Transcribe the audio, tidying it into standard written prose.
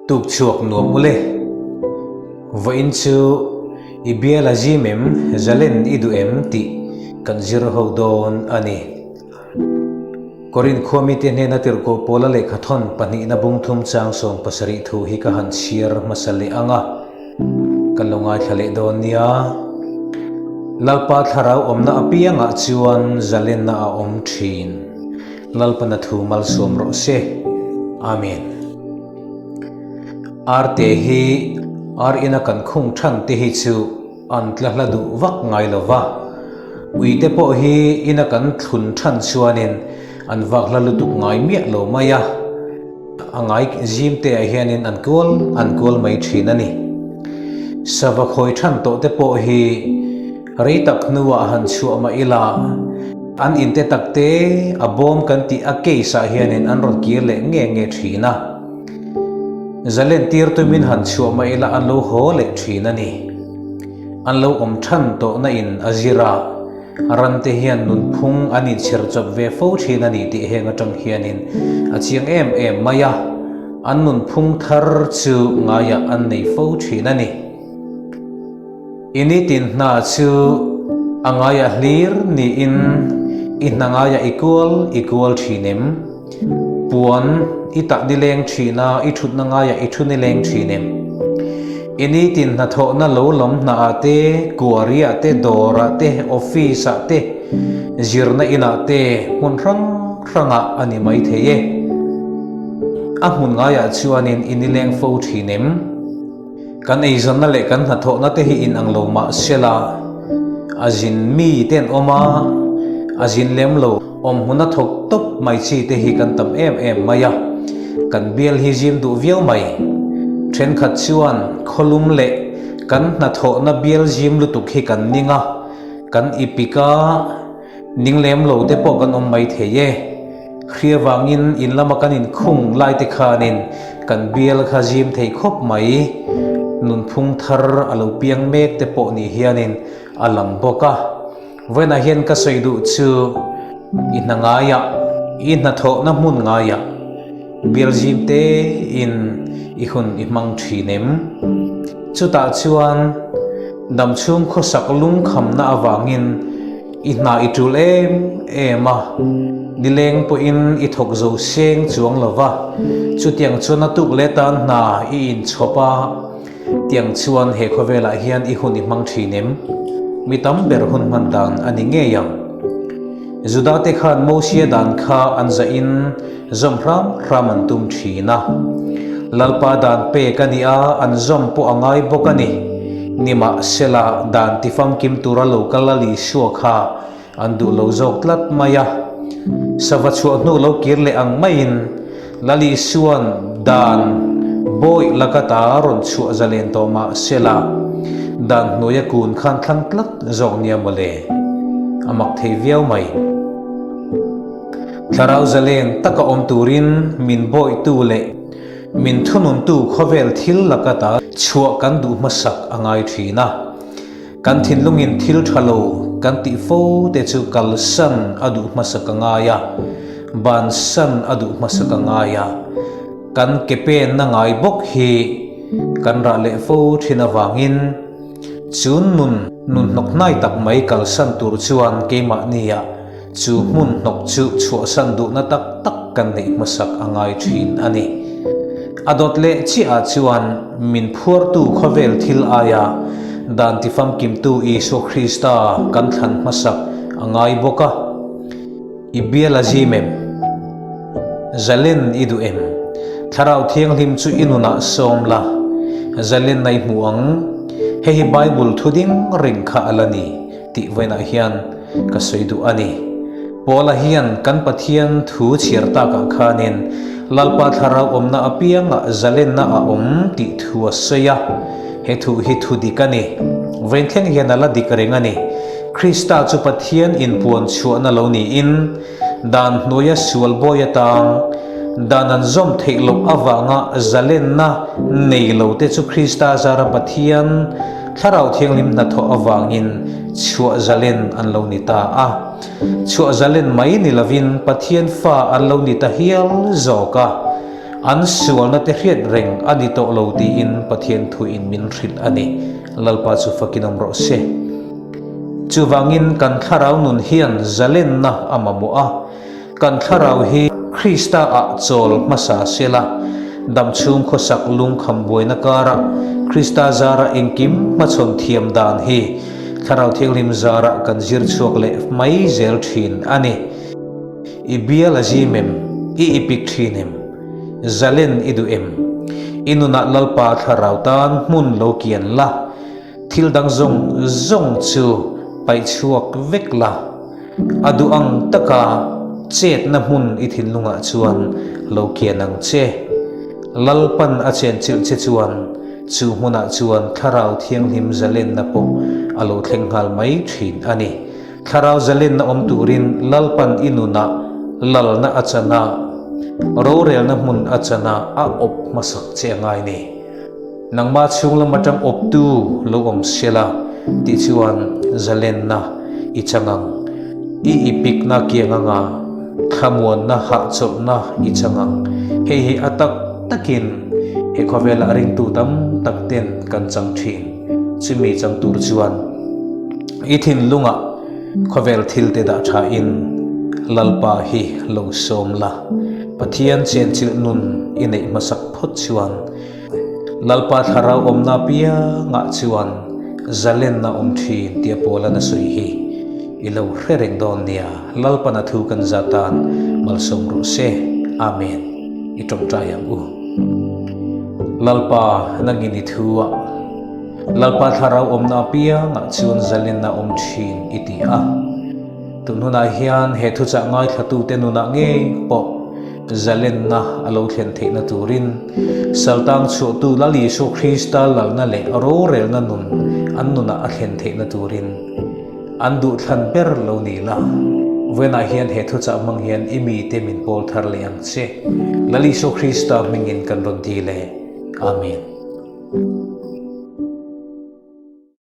Tuk chhuak nuam ule. Vawiin chu i bial a zim em, zalen i duh em tih kan zir ho dawn a ni. Korinth khua mite hnena tirhkoh Paula lehkhathawn pahnihna bungthum chang 17 thu hi ka han chhiar hmasa leh ang a, kan lo ngaithla leh dawn nia. Lalpa thlarau awmna apiangah chuan zalenna a awm thin. Lalpana thu malsawm rawh se. Amen. Arte hi ar ina kan khung than te hi chu an tla hla duh vak ngai lo va. Uite pawh hi ina kan thlun than chuanin an vak hla lutuk ngai miah lo mai a. A ngai zim te ah hianin an kual an kual mai thin a ni. Sava khawi than tawh te pawh hi rei tak hnuah han chhuah mah ila an in te tak te a bawm kan tih a case ah hianin an rawn kir leh nge nge thin a. Zalen tir tumin han chhuah mah ila an lo haw leh thin a ni. An lo awm than tawhna in a zir a. Rante hian nunphung an inchher chawp ve fo thin a ni tih heng atang hianin a chiang em em mai a, an nunphung thar chu ngaiah an nei fo thin a ni. I nitin hna chu a ngaiah hlir niin i hna ngaiah i kual i kual thin em? Puan i tah nileng thin a, i thutna ngaiah i thu nileng thin em? I nitin hnathawhna lo lam hnaah te, kuariah te, dawrah te, office ah te, zirna inah te, hmun hrang hrangah a ni mai thei e. A hmun ngaiah chuanin i nileng fo thin em? Kan eizawnna leh kan hnathawhna te hi inang lo mah sela, a zin mi te an awm a, a zin lem lo awm hmuna thawk tawp mai chi te hi kan tam em em mai a, kan bial hi zim duh viau mai. Thenkhat chuan khawlum leh kan hnathawhna bial zim lutuk hi kan ning a, kan ipik a, Ning lem lo te pawh kan awm mai thei e. Hria vangin in lama kan inkhung lai te khanin kan bial kha zim thei khawp mai. Nunphung thar a lo piang mek te pawh ni hianin a lang bawk a. Vawiinah hian ka sawi duh chu i hna ngaiah, i hnathawhna hmun ngaiah bial zim tein i hun i hmang thin em? Chutah chuan damchhung khawsak lungkhamna avangin I hna i tul em em a, nileng pawhin i thawk zo seng chuang lo va, chutiang chuan a tuk leh tan hna i inchhawp a, tiang chuan he khawvelah hian i hun i hmang thin em? Mi tam ber hun hman dan a ni ngei ang. Judate khan Mosia dan kha an zahin zawm hram hram an tum thin a. Lalpa dan pek a ni a, an zawm pawh a ngai bawk a ni. Nimahsela, dan tifamkim tura lo kal a Isua kha an duh lo zawk tlat mai a. Sava chhuah hnu lo kir leh ang maiin Lal Isua'n dan bawih laka ta rawn chhuah zalen tawh mahsela, dan hnuaia kun khan thlang tlat zawk nia mawle. A mak thei viau mai. Thlarau zalen taka awm turin min bawihtu leh min thununtu khawvel thil laka ta chhuah kan duh hmasak a ngai thin a. Kan thinlungin thil tha lo kan tih fo te chu kalsan a duh hmasak a ngai a, bansan a duh hmasak a ngai a. Kan ke penna ngai bawk hi kan rah leh fo thin avangin chu nun nun hnawk hnai tak mai kalsan tur chuan keimahnia Chu hmun hnawk chu chhuahsan duhna tak tak kan neih hmasak a ngai thin a ni. A dawt leh chiahah chuan min phuartu khawvel thil aia dan tifamkimtu Isua Krista kan thlan hmasak a ngai bawk a. I bial a zim em? Zalen i duh em? Thlarau Thianghlim chu i nunah sawm la, zalenna i hmu ang. Hei hi Bible thu ding reng kha a la ni. Tih vawiinah hian ka sawi duh a ni. Paula hian kan Pathian thu chhiar takah khanin Lalpa thlarau awmna apiangah zalenna a awm tih thu a sawi a. He thu hi thu dik a ni. Vawiin thleng hian a la dik reng a ni. Krista chu Pathian inpuan chhuahna lo niin dan hnuaia sual bawi atang dan an zawm theih loh avanga zalenna nei lote chu Krista zara Pathian Thlarau Thianghlim hnathawh avangin chhuah zalen an lo ni ta a. Chhuah zalen mai ni lovin Pathian fa an lo ni ta hial zawk a. An sualna te hriat reng a ni tawh lo tiin Pathian thuin min hrilh a ni. Lalpa chu fakin awm rawh se. Chuvangin kan thlarau nun hian zalenna a mamawh a. Kan thlarau hi Krista ah chawl hmasa sela, damchhung khawsak lungkham buaina karah Krista zara engkim hmachhawn thiam dan hi Thlarau Thianghlim zarah kan zir chhuak leh mai zel thin a ni. I bial a zim em? I ipik thin em? Zalen i duh em? I nunah Lalpa Thlarau tan hmun lo kian la, thil dang zawng zawng chu paih chhuak vek la. A duh ang taka chetna hmun i thinlungah chuan lo kian ang che. Lalpan a chenchilh che chuan chu hmunah chuan Thlarau Thianghlim zalenna pawh a lo thleng nghal mai thin a ni. Thlarau zalenna awm turin Lalpan i nunah lalna a chan a, rorelna hmun a chan a, a awp hmasak che a ngai ni. Nangmah chhung lam atang awptu lo awm sela tih chuan zalenna i chang ang. I ipikna kiang anga thlamuanna hahchawlhna i chang ang. Hei hi a tak takin he khawvelah ringtu tam tak ten kan chang thin. Chumi chang tur chuan i thinlungah khawvel thil te dah thain Lalpa hi lo sawm la. Pathian chenchilh nun i neih hmasak phawt chuan Lalpa thlarau awmna piangah chuan zalenna awm thin tia Paula'n a sawi hi i lo hre reng dawn nia. Lalpan a thu kan za tan malsawm rawh se. Amen. I tawngtai ang u. Lalpa nangin i thu a, Lalpa thlarau awmna piangah chuan zalenna awm thin i ti a. Tun hunah hian he thuchah ngaithlatute nunah ngei pawh zalenna a lo thlen theihna turin Saltang chhuahtu Lal Isua Krista lalna leh rorelna nun an nunah a thlen theihna turin an duhthlan ber lo ni la. Vawiinah hian he thuchah hmang hian i mite min pawl thar leh ang che. Lal Isua Krista hmingin kan rawn dil e. Amen.